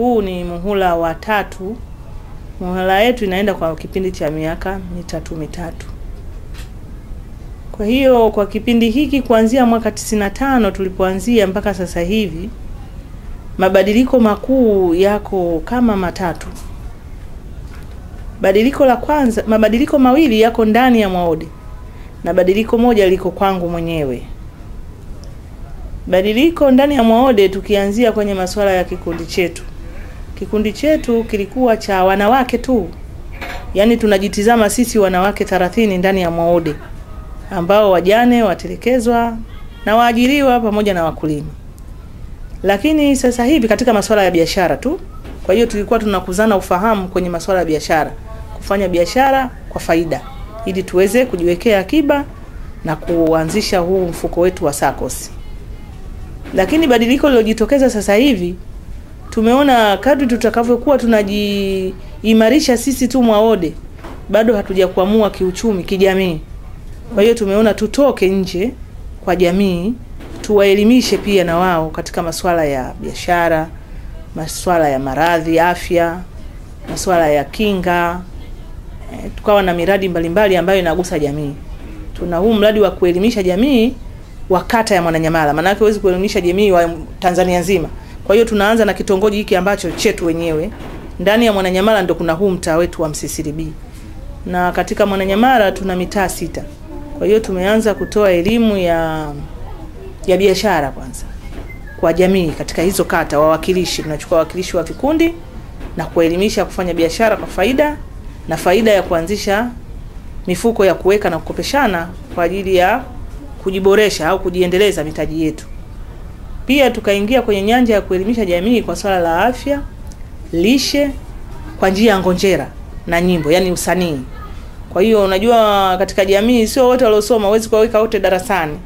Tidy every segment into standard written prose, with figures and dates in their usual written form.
Huu ni muhula wa 3. Muhula yetu inaenda kwa kipindi cha miaka mitatu mitatu. Kwa hiyo kwa kipindi hiki kuanzia mwaka 95 tulipoanzia mpaka sasa hivi, mabadiliko makuu yako kama matatu. Badiliko la kwanza, mabadiliko mawili yako ndani ya Mwaode na badiliko moja liko kwangu mwenyewe. Badiliko ndani ya Mwaode tukianzia kwenye masuala ya kikundi chetu. Kikundi chetu kilikuwa cha wanawake tu. Yaani tunajitizama sisi wanawake 30 ndani ya Mwaode, ambao wajane, watelekezwa na waajiriwa pamoja na wakulima. Lakini sasa hivi katika masuala ya biashara tu. Kwa hiyo tulikuwa tunakuzana ufahamu kwenye masuala ya biashara, kufanya biashara kwa faida ili tuweze kujiwekea akiba na kuanzisha huu mfuko wetu wa SACCOS. Lakini badiliko lililojitokeza sasa hivi, tumeona kadri tutakavyokuwa tunajiimarisha sisi tu Mwaode, bado hatujakuamua kiuchumi, kijamii. Kwa hiyo tumeona tutoke nje kwa jamii, tuwaelimishe pia na wao katika masuala ya biashara, masuala ya maradhi, afya, masuala ya kinga. Tukawa na miradi mbalimbali ambayo inagusa jamii. Tuna huu mradi wa kuelimisha jamii wa kata ya Mwananyamala. Maana yake huwezi kuelimisha jamii wa Tanzania nzima. Kwa hiyo tunaanza na kitongoji hiki ambacho chetu wenyewe. Ndani ya Mwananyamala ndio kuna huu mtaa wetu wa Msisiri. Na katika Mwananyamala tuna mitaa 6. Kwa hiyo tumeanza kutoa elimu ya biashara kwanza kwa jamii katika hizo kata, wawakilishi. Tunachukua wawakilishi wa vikundi na kuelimisha kufanya biashara kwa faida, na faida ya kuanzisha mifuko ya kuweka na kukopeshana kwa ajili ya kujiboresha au kujiendeleza mitaji yetu. Pia tukaingia kwenye nyanja ya kuelimisha jamii kwa swala la afya, lishe kwa njia ya ngonjera na nyimbo, yani usanii. Kwa hiyo unajua katika jamii sio wote waliosoma, huwezi kuwaweka wote darasani.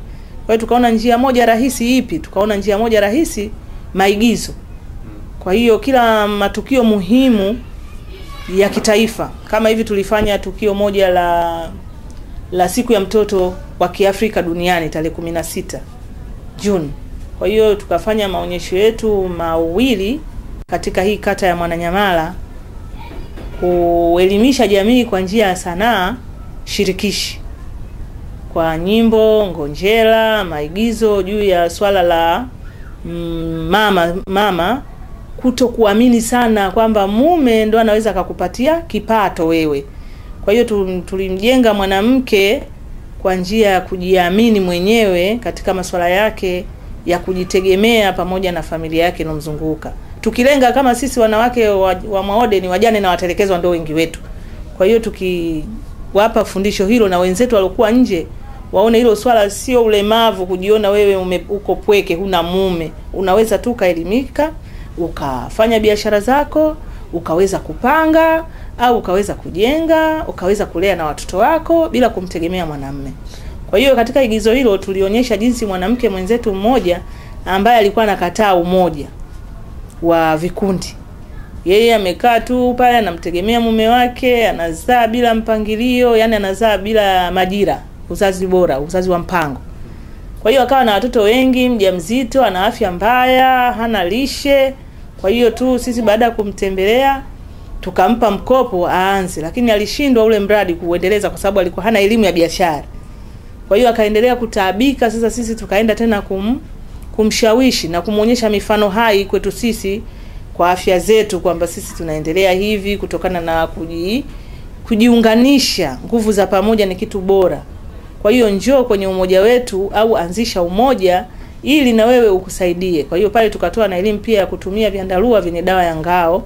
Kwa hiyo tukaona njia moja rahisi ipi? Tukaona njia moja rahisi, maigizo. Kwa hiyo kila matukio muhimu ya kitaifa, kama hivi tulifanya tukio moja la siku ya mtoto wa Kiafrika duniani tarehe 16 Juni. Kwa hiyo tukafanya maonyesho yetu mawili katika hii kata ya Mwananyamala kuelimisha jamii kwa njia ya sanaa shirikishi, kwa nyimbo, ngonjera, maigizo juu ya swala la mama kutokuamini sana kwamba mume ndo anaweza akakupatia kipato wewe. Kwa hiyo tulimjenga mwanamke kwa njia ya kujiamini mwenyewe katika masuala yake ya kujitegemea pamoja na familia yake inomzunguka. Tukilenga kama sisi wanawake wa Mwaode ni wajane na watelekezwa ndio wengi wetu. Kwa hiyo tukiwapa fundisho hilo na wenzetu waliokuwa nje waone hilo swala sio ulemavu kujiona wewe uko pweke, huna mume. Unaweza tu kaelimika, ukafanya biashara zako, ukaweza kupanga au ukaweza kujenga, ukaweza kulea na watoto wako bila kumtegemea mwanamume. Kwa hiyo katika igizo hilo tulionyesha jinsi mwanamke mwenzetu mmoja ambaye alikuwa anakataa umoja wa vikundi. Yeye amekaa tu pale anamtegemea mume wake, anazaa bila mpangilio, yani anazaa bila majira, uzazi bora, uzazi wa mpango. Kwa hiyo akawa na watoto wengi, mjamzito, ana afya mbaya, hana lishe. Kwa hiyo tu sisi baada ya kumtembelea tukampa mkopo aanze, lakini alishindwa ule mradi kuendeleza kwa sababu alikuwa hana elimu ya biashara. Kwa hiyo akaendelea kutaabika. Sasa sisi tukaenda tena kumshawishi na kumuonyesha mifano hai kwetu sisi kwa afya zetu kwamba sisi tunaendelea hivi kutokana na kujiunganisha, nguvu za pamoja ni kitu bora. Kwa hiyo njoo kwenye umoja wetu au anzisha umoja ili na wewe ukusaidie. Kwa hiyo pale tukatoa na elimu pia ya kutumia vyandarua vyenye dawa ya ngao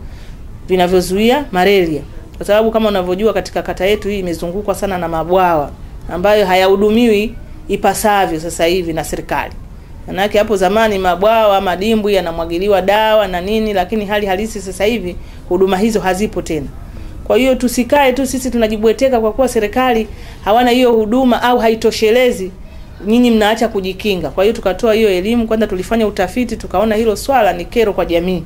vinavyozuia malaria. Kwa sababu kama unavyojua katika kata yetu hii imezungukwa sana na mabwawa ambayo hayahudumiwi ipasavyo sasa hivi na serikali. Manake hapo zamani mabwawa, madimbwi yanamwagiliwa dawa na nini, lakini hali halisi sasa hivi huduma hizo hazipo tena. Kwa hiyo tusikae tu sisi tunajibweteka kwa kuwa serikali hawana hiyo huduma au haitoshelezi, nyinyi mnaacha kujikinga. Kwa hiyo tukatoa hiyo elimu. Kwanza tulifanya utafiti tukaona hilo swala ni kero kwa jamii.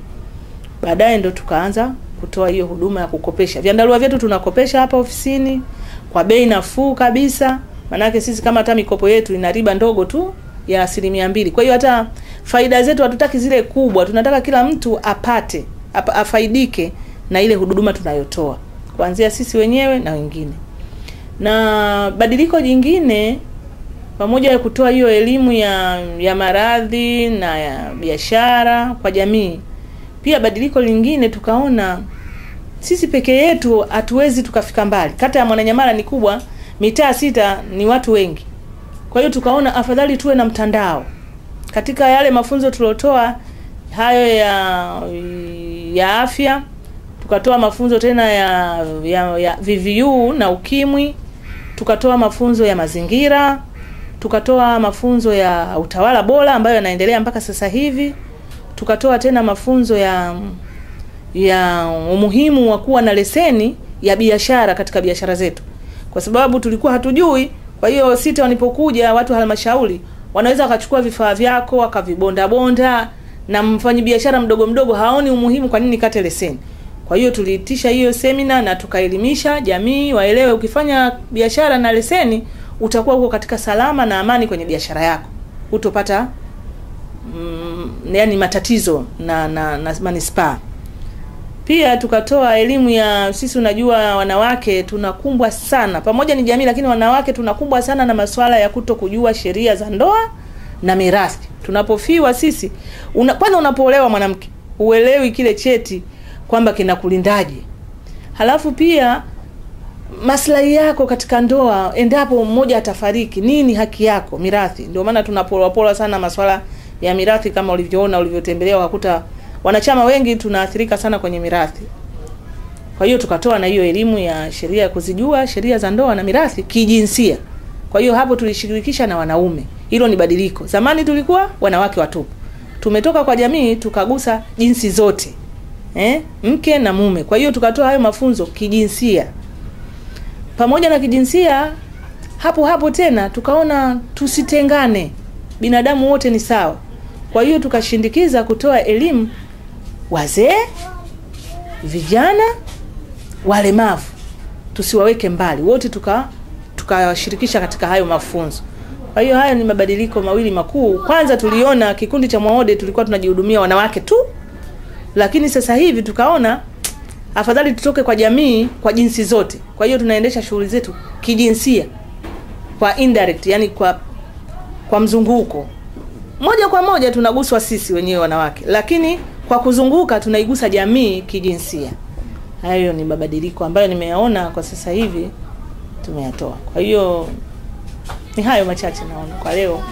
Baadaye ndo tukaanza kutoa hiyo huduma ya kukopesha. Vyandarua vyetu tunakopesha hapa ofisini kwa bei nafuu kabisa. Manake sisi kama hata mikopo yetu ina riba ndogo tu ya 2%. Kwa hiyo hata faida zetu hatutaki zile kubwa, tunataka kila mtu apate afaidike na ile huduma tunayotoa, kuanzia sisi wenyewe na wengine. Na badiliko jingine, pamoja na kutoa hiyo elimu ya maradhi na ya biashara kwa jamii, pia badiliko lingine tukaona sisi peke yetu hatuwezi tukafika mbali. Kata ya Mwananyamala ni kubwa, mitaa 6 ni watu wengi. Kwa hiyo tukaona afadhali tuwe na mtandao. Katika yale mafunzo tuliotoa hayo ya afya, tukatoa mafunzo tena ya VVU na ukimwi, tukatoa mafunzo ya mazingira, tukatoa mafunzo ya utawala bora ambayo yanaendelea mpaka sasa hivi, tukatoa tena mafunzo ya umuhimu wa kuwa na leseni ya biashara katika biashara zetu, kwa sababu tulikuwa hatujui. Kwa hiyo sita walipokuja watu halmashauri wanaweza wakachukua vifaa vyako wakavibonda bonda, na mfanyabiashara mdogo mdogo haoni umuhimu kwa nini kate leseni. Kwa hiyo tuliitisha hiyo semina na tukaelimisha jamii waelewe ukifanya biashara na leseni utakuwa uko katika salama na amani kwenye biashara yako, hutopata yani matatizo na manispaa. Pia tukatoa elimu ya sisi, unajua wanawake tunakumbwa sana, pamoja ni jamii lakini wanawake tunakumbwa sana na masuala ya kutokujua sheria za ndoa na mirathi. Tunapofiwa sisi, kwanza unapoolewa mwanamke uelewi kile cheti kwamba kinakulindaje. Halafu pia maslahi yako katika ndoa, endapo mmoja atafariki, nini haki yako mirathi. Ndio maana tunapolwa sana masuala ya mirathi, kama ulivyoona ulivyotembelea ukakuta wanachama wengi tunaathirika sana kwenye mirathi. Kwa hiyo tukatoa na hiyo elimu ya sheria, kuzijua sheria za ndoa na mirathi kijinsia. Kwa hiyo hapo tulishirikisha na wanaume. Hilo ni badiliko. Zamani tulikuwa wanawake watupu. Tumetoka kwa jamii tukagusa jinsi zote. Mke na mume. Kwa hiyo tukatoa hayo mafunzo kijinsia. Pamoja na kijinsia, hapo hapo tena tukaona tusitengane. Binadamu wote ni sawa. Kwa hiyo tukashindikiza kutoa elimu wazee, vijana, walemavu, tusiwaweke mbali, wote tukawashirikisha katika hayo mafunzo. Kwa hiyo hayo ni mabadiliko mawili makuu. Kwanza tuliona kikundi cha Mwaode tulikuwa tunajihudumia wanawake tu, lakini sasa hivi tukaona afadhali tutoke kwa jamii kwa jinsi zote. Kwa hiyo tunaendesha shughuli zetu kijinsia, kwa indirect, yani kwa mzunguko. Moja kwa moja tunaguswa sisi wenyewe wanawake, lakini kwa kuzunguka tunaigusa jamii kijinsia. Hayo ni mabadiliko ambayo nimeyaona kwa sasa hivi tumeyatoa. Kwa hiyo ni hayo machache naona kwa leo.